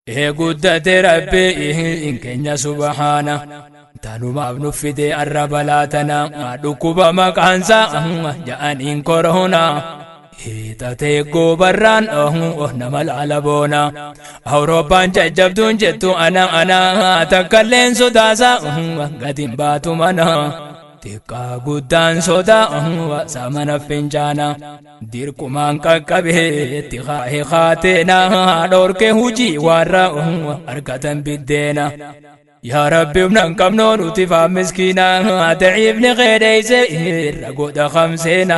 Ee guddate Rabbi keenya subhaana tanumaaf nu fide arra balaa tana dhukkuba maqaansaa ja'aniin koronaa hiixatee goobarraan nama laala boona Awurooppaan jajjabduun jettu ana ana takkalleen sodaasaa gatiin baatu mana. Xiqqaa guddaan sodaa samana fincaana dirqumaan qaqqabee itti kaa'ee kaateena dhorke hujii warra argatan biddeena. Yaa Rabbi humna hin qabnu nuti faa miskiina daciifni keedheeyse irra godha kamseena.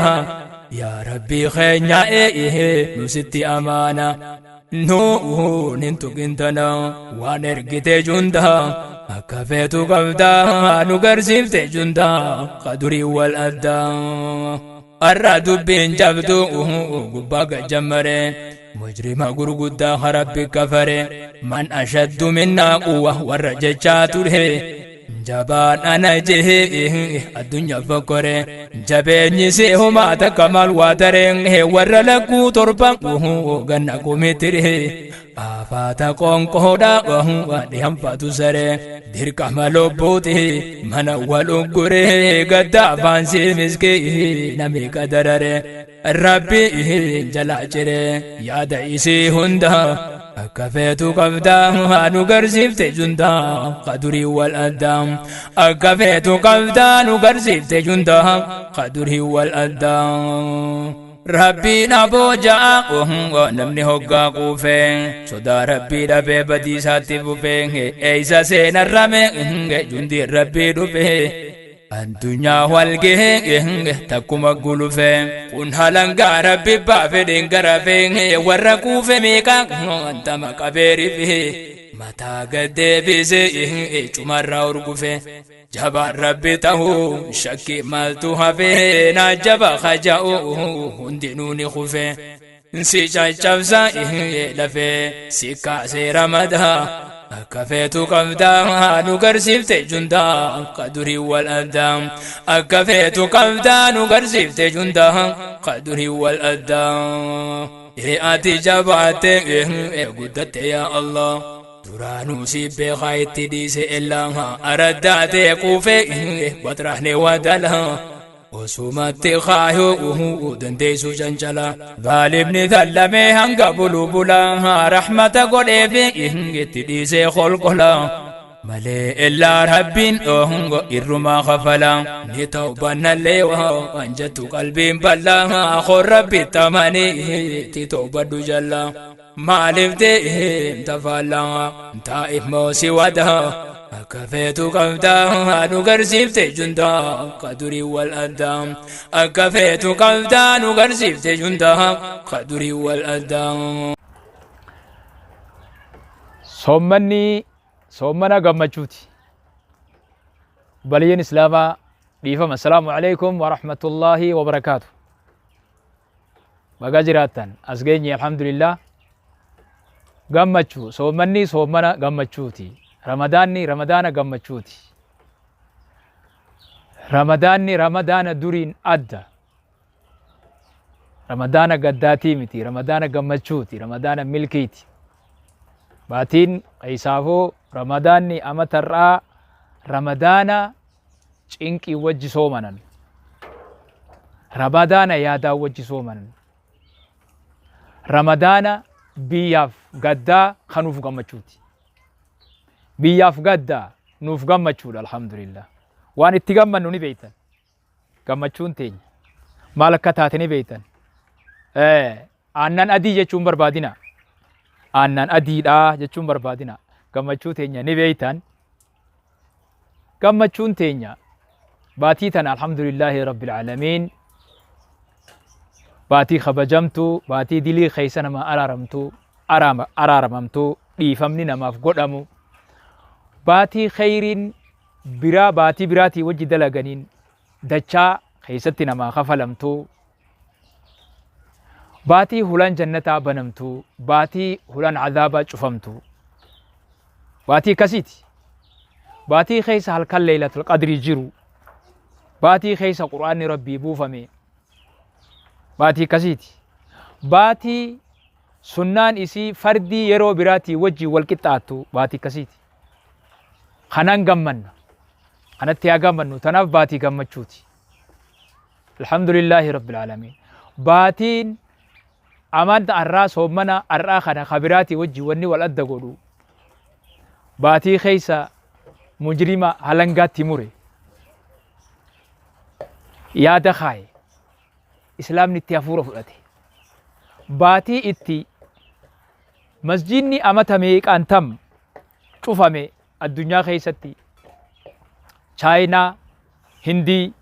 Yaa Rabbi keenya nu sitti amaana. Nuun hin tuqintana waan ergite junda akka feetu qabdaa nu garsiifte junda kadurii wal addaa. Arra dubbiin jabdu gubbaa gajjammare mujrima gurguddaa harabbi kafare man ashaddu minnaa quwwa warra jechaa ture. Jabaan ana jehee addunyaa fokkore jabeenyi si homaa takka maal waa taree warra lakkuu torba ganna kumitire afaata qoonqoodha dhihanfatu saree dirqama lubbuuti mana wal uggure gadda afaan si miskii nami qadarare Rabbi jalaa cire yaada isii hunda akka feetu qabdaa nu garsiifte jundaa kadurii wal addaa akka feetu qabdaa nu garsiifte jundaa kadurii wal addaa. Rabbiin aboo ja'a namni hoggaa quufee sodaa Rabbii dhabee badiisaatti fufee eeysa seenarrame jundiin Rabbii dhufee addunyaa walgahee takkuma gulufee kun halangaa Rabbi baafedheen garafee warra kuufe meeqa wantama qabeerifee mataa gaddeebisee cumarraa urgufe jabaan Rabbi ta'uu shakkii maaltu hafee naa jaba haja'u hundinuu ni kufe si caccabsa lafee si kaasee ramadaa akka feetu qabdaa nu garsiifte jundaa kadurii wal addaa akka feetu qabdaa nu garsiifte jundaa kadurii wal addaa. Ati jabaatte guddatte yaa Allah duraanuu si beekaa itti dhiise illaa araddaatee quufee batrahne wadalaa. Osumatti kaayuu dandeessu cancala zaalimni dallamee hanga bulu bula rahmata godheefi itti dhiisee kolkola malee illaa Rabbiin irrumaa kafala ni tawbannallee waan jettu qalbiin bal'aa khor Rabbi tamanii itti tawbadhu jalla maaliif deemta faallaa taa'if moosi wadaa akka feetu qabdaa nu garsiifte jundaa kadurii wal addaa akka feetu qabdaa nu garsiifte jundaa kadurii wal addaa. Soommanni soommana gammachuuti. Baliyyeen Islaamaa dhiifama. Assalaamu alaikum wa rahmatullaahi wa barakaatu. Baga jiraattan as geenye alhamdulillah. Gammachuu soommanni soommana gammachuuti. Ramadaanni ramadaana gammachuuti. Ramadaanni ramadaana duriin adda. Ramadaana gaddaatii miti, ramadaana gammachuuti, ramadaana milkiiti. Baatiin keessaafuu ramadaanni amatarraa ramadaana cinqii wajji soomanan. Ramadaana yaadaa wajji soomanan. Ramadaana biyyaaf gaddaa kanuuf gammachuuti. Biyyaaf gaddaa nuuf gammachuudha alhamdulillah. Waan itti gammannu ni beektan. Gammachuun teenya maal akka taate ni beektan. Aannan adii jechuun barbaadina. Aannan adiidha jechuun barbaadina. Gammachuu teenya ni beektan. Gammachuun teenya baatii tana alhamdulillaahi rabbil aalamiin. Baatii kabajamtu, baatii dilii keessa nama araaramtu, araaramamtu, dhiifamni namaaf godhamu. Baatii kheyriin biraa baatii biraatii wajji dalaganiin dachaa keessatti namaa kafalamtu. Baatii hulaan jannataa banamtu, baatii hulaan azaabaa cufamtu. Baatii akkasiiti. Baatii keessa halkan Leeylatul Qadrii jiru. Baatii keessa Qur'aanni Rabbii buufame. Baatii akkasiiti. Baatii Sunnaan isii fardii yeroo biraatii wajjin wal qixxaattu baatii akkasiiti. Kanaan gammanna. Kanatti haa gammannu. Tanaaf baatii gammachuuti. Alhamdulillaahi Rabbil Aalamiin. Baatiin amanta arraa soommana arraa kana kabiraatii wajjin wanni wal adda godhu baatii keessa mujrima halangaatti mure yaada kaaye islaamni itti hafuura fudhate baatii itti masjiidni amata meeqaan tam cufame addunyaa keessatti Chaayinaa, Hindii,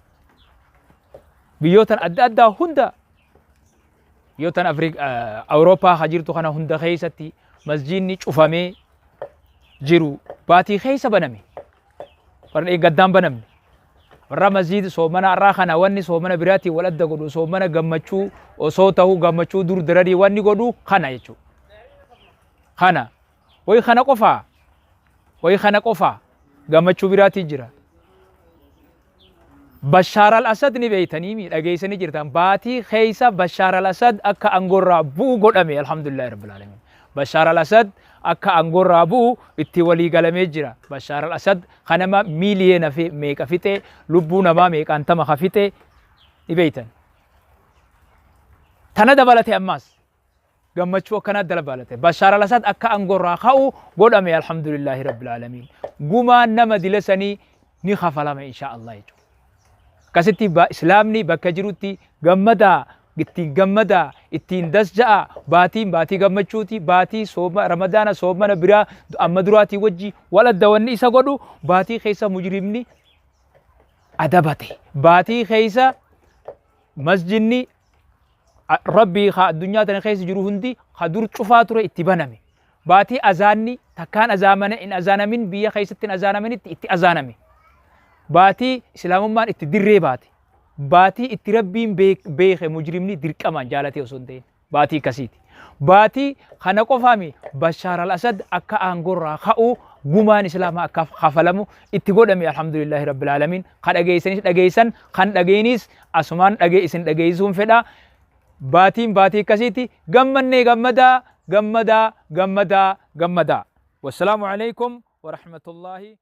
biyyootan adda addaa hunda biyyootan Awurooppaa ka jirtu kana hunda keessatti masjiidni cufamee jiru baatii keessa baname. Warra gaddaan banamne. Warra masjiida soomana har'aa kana wanni soomana biraatiin wal adda godhu soomana gammachuu osoo ta'uu gammachuu dur dararii wanni godhu kana jechuudha. Kana wayi kana qofaa wayi kana qofaa gammachuu biraatiin jira. Bashaar al-Asad ni beeytanii dhageessanii jirtan. Baatii keessa Bashaar al-Asad akka aangoorraa bu'u godhame, alhamdulillahi rabbil alamin. Bashaar al-Asad akka aangoorraa bu'u itti walii galamee jira. Bashaar al-Asad kanama miiliyoona fi meeqa fixe, lubbuu namaa meeqaan tama ka fixe ni beeytan. Tana dabalate ammaas gammachuu akkanaa dabalate. Bashaar al-Asad akka aangoorraa ka'u godhame, alhamdulillahi rabbil alamin. Gumaan nama dila sanii ni kafalama insha Allah jechuudha. Akkasitti islaamni bakka jirutti gammadaa, ittiin gammadaa, ittiin das ja'a. Baatiin baatii gammachuuti. Baatii sooma Ramadaana soomana biraa amma duraatii wajji wal adda wanni isa godhu baatii keessa mujrimni adabate. Baatii keessa masjidni Rabbii ka addunyaa tana keessa jiru hundi ka dur cufaa ture itti baname. Baatii azaanni takkaan azaamana hin azaanamin biyya keessatti hin azaanaminitti itti azaaname. Baatii islaamummaan itti dirree baate. Baatii itti Rabbiin beeke mujrimni dirqamaan jaalatee osoo hin ta'in. Baatii akkasiiti. Baatii kana qofaami Bashaar al-Asad akka aangoorraa ka'u, gumaan islaamaa akka kafalamu itti godhame, alhamdulillahi rabbil alamin. Ka dhageessanis dhageessan, kan dhageenis asumaan dhagee isin dhageessisuun fedha. Baatiin baatii akkasiiti. Gammannee gammadaa, gammadaa, gammadaa, gammadaa. Wassalaamu alaikum warahmatullaahi.